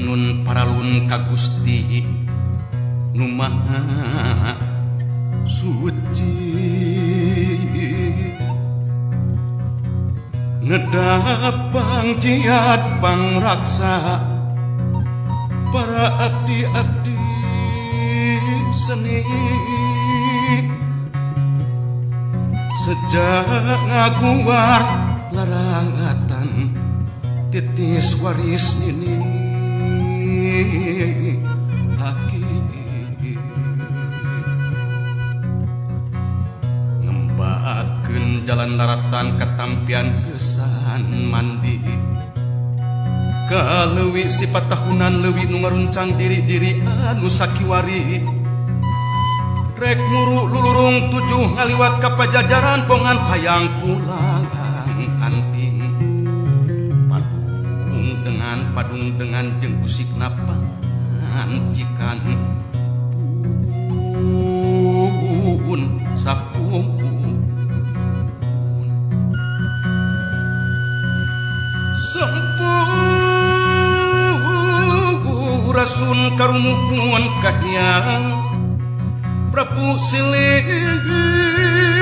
Hatur nun paralun ka Gusti nu Maha Suci. Nedapang jiat pangraksa para abdi-abdi seni. Sejak ngaguar larangatan titis waris ini aki ngembatkeun jalan laratan katampian kesan mandi kaleuwi sifat tahunan leuwi nu ngaruncang diri-diri anu sakiwari rek muru lulurung tujuh ngaliwat ka pajajaran bongan hayang pulang anting padung dengan jeung usikna pancikan pun sapung sempurasun karumuhun kahiyang Prabu Silih.